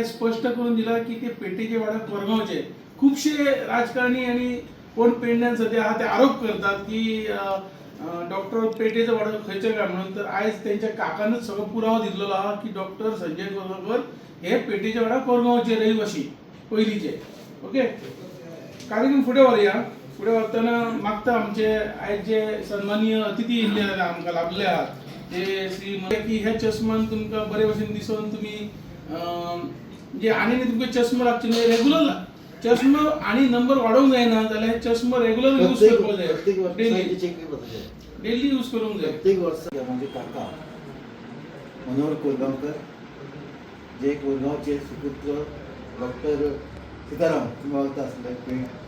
स्पष्ट करून दिला की ते पेठेचे वाडा कोरगावचे. खुबशे राजकारणी आणि कोण पेडण्यान सध्या आहा ते आरोप करतात की डॉक्टर पेठेचो वाडो खंयचे काय म्हणून. तर आयज तेंच्या काकानूच सगळो पुरावो दिल्लो आहा की डॉक्टर संजय कोरगांवकर हे पेठेचे वाडा कोरगांवचे रहिवासी पयलींचे. ओके, कार्यक्रम फुडें व्हरया. फुडें व्हरतना मागता आमचे आयज जे सन्मानीय अतिथी येयल्ले जाल्यार आमकां लाभले आहात ते श्री की ह्या चष्मान तुमकां बरे भशेन दिसून तुमी म्हणजे आनी आनी तुमकां चष्मा लागचे न्हय. रेगुलर चष्मा आनी नंबर वाडोवंक जायना जाल्यार चष्मा रेगुलर यूज करपाक जाय. प्रत्येक वर्सा डेली चेक करता. डेली यूज करूंक जाय. प्रत्येक वर्सा माझे काका मनोहर कोरगांवकर, जे कोरगांवचे सुपुत्र डॉक्टर सीताराम तुम्ही वळखता आसले,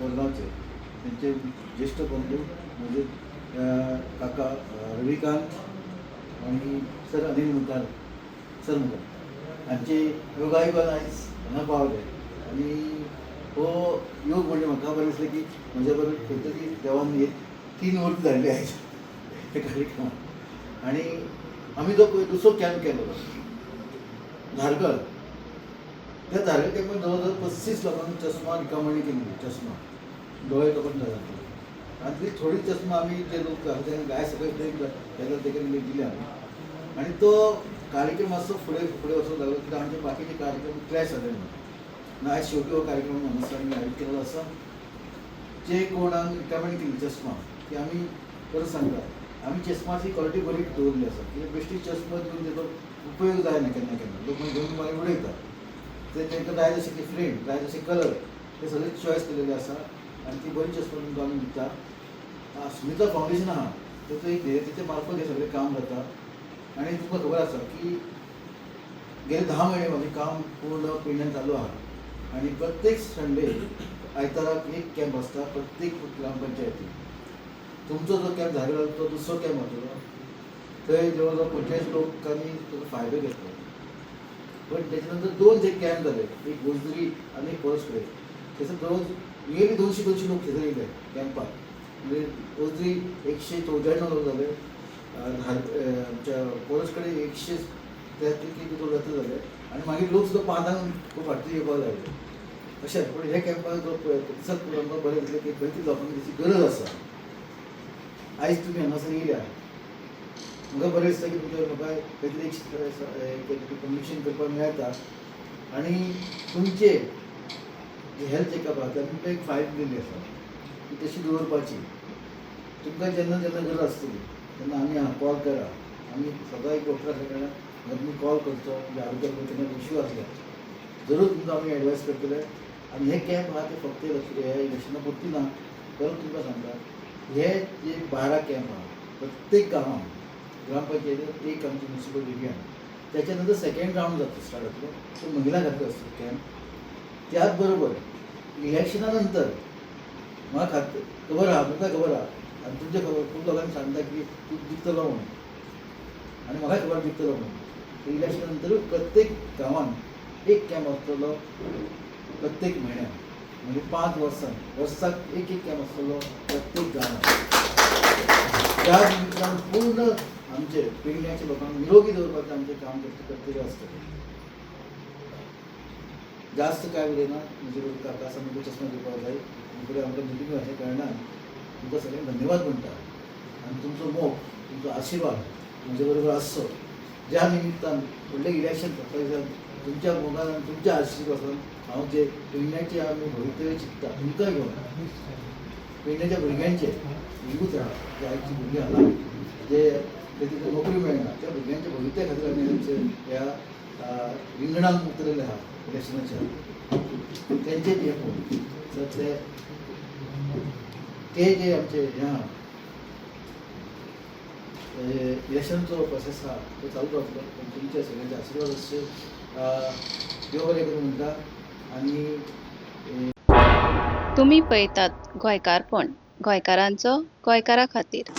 कोरगांवचे त्यांचे ज्येष्ठ बंधू म्हणजे काका रविकांत आणि सर अनिल मुखार, सर मुखार हांचे योगायोगान आयज हांगा पावले. आनी हो योग म्हणजे म्हाका बरें दिसलें की म्हज्या बरोबर खंय तरी देवान हे तीन मूर्ती धाडली आयज हे कार्यक्रमाक. आनी आमी जो पळय दुसरो कॅम्प केलो धारगळ, त्या धारगळ कॅम्पान जवळ जवळ 35 लोकांक चष्मा रिकमेंड केल्ली. चष्मा दोळे लोकांक जाता आनी ती थोडी चष्मा आमी जे लोक आसा तांकां गाय सगळे केलो तेका दिले आमी. आनी तो कार्यक्रम मातसो फुडें फुडें वचूंक लागलो कित्याक आमचे बाकीचे कार्यक्रम क्लॅश जाले म्हणून. आनी आयज शेवटी हो कार्यक्रम हांगासर आमी आयोजीत केल्लो आसा. जे कोणाक रिकमेंड केली चष्मा ती आमी परत सांगता, आमी चष्माची क्वॉलिटी बरी दवरली आसा, कित्याक बेश्टी चष्मा दिवन तेजो उपयोग जायना. केन्ना केन्ना लोक घेवन मागीर उडयता ते. तांकां जाय जशे की फ्रेम, जाय जशे कलर, ते सगळे चॉयस केलेले आसा आनी ती बरी चष्मा तुमकां आमी दिता. सुमिता फावंडेशन आहा, तेचो एक ध्येय, तेचे मार्फत हें सगळें काम जाता. आनी तुमकां खबर आसा की गेले 10 म्हयने म्हाजें काम पूर्ण पेडण्यान चालू आहा आनी प्रत्येक संडे आयताराक एक कॅम्प आसता प्रत्येक ग्रामपंचायतीन. तुमचो जो कॅम्प झालेलो तो दुसरो कॅम्प जातलो. थंय जवळ जवळ 45 लोकांनी ताचो फायदो घेतलो. पण त्याच्या नंतर दोन जे कॅम्प जाले, एक गोजरी आनी एक पळसकडे, थंयसर जवळ नियरली 200 200 लोक थंयसर येयले कॅम्पाक. म्हणजे गोजरी 194 लोक जाले, आमच्या पळसकडे 173 किती लोक जाता जाले. आनी मागीर लोक सुद्दां पांचांक खूब फाटी येवपाक लागले अशें. पूण हे कॅम्पाक जो प्रतिसाद पळोवन आमकां बरें दिसलें की खंय तरी लोकांक तेची गरज आसा. आयज तुमी हांगासर येयल्या, म्हाका बरें दिसता की तुमच्या म्हाका खंय तरी एक कम्युनिकेशन करपाक मेळटा. आनी तुमचे जे हेल्थ चॅकअप आहा ते तुमकां एक फायल दिल्ली आसा, ती तशी दवरपाची. तुमकां जेन्ना जेन्ना गरज आसतली तेन्ना आमी हांगा कॉल करा. आमी सदां एक डॉक्टर आसल्या कारणान म्हाका तुमी कॉल करचो. म्हणजे आरोग्याक केन्ना इश्यू आसल्यार जरूर तुमकां आमी एडवायस करतले. आनी हे कॅम्प आहा ते फक्त हे इलेक्शना पुरती ना. परत तुमकां सांगता, हे जे 12 कॅम्प आहा प्रत्येक गांवांत ग्रामपंचायतीन एक, आमची म्युनिसिपल एरियान. त्याच्या नंतर सेकंड रावंड जाता, स्टार्ट जातलो, तो महिला खातीर आसतो कॅम्प. त्याच बरोबर इलेक्शना नंतर म्हाका खात खबर आहा, तुमकां खबर आहा आनी तुमचे खबर खूब लोकांनी सांगता की तूं जिखतलो म्हणून आनी म्हाकाय खबर जिखतलो म्हणून. इलेक्शना नंतर प्रत्येक गांवांत एक कॅम्प आसतलो प्रत्येक म्हयन्याक, म्हणजे 5 वर्सां वर्साक एक एक कॅम्प आसतलो प्रत्येक गांवांत. त्या निमित्तान पूर्ण आमचे पेडण्याच्या लोकांक निरोगी दवरपाचें आमचें काम करतले आसतलें. जास्त काय उलयना. म्हणजे काका आसा, म्हाका चष्मा दिवपाक जाय. फुडें आमकां मिटींग आसल्या कारणान तुमकां सगळ्यांक धन्यवाद म्हणटा. आनी तुमचो मोग, तुमचो आशिर्वाद म्हजे बरोबर आसचो, ज्या निमित्तान फुडलें इलेक्शन तुमच्या मोगान आनी तुमच्या आशिर्वादान हांव जे पेडण्याचे आमी भवितव्य चिंतता तुमकां घेवन, पेडण्याच्या भुरग्यांचे यूथ आहा, जे आयची भुरगीं आहा, जे ते नोकरी मेळना, त्या भुरग्यांच्या भवित्या खातीर आमी आमचे ह्या रिंगणाक उतरलेले आहा इलेक्शनाच्या. तेंचे हे पळोवन तर ते ते जे आमचे हे आहा, इलेक्शनचो प्रोसेस आहा तो चालू रावतलो, पण तुमच्या सगळ्यांचे आशिर्वाद आसचे. देव बरें करूं म्हणटा आनी तुमी पळयतात गोंयकारपण, गोंयकारांचो गोंयकारा खातीर.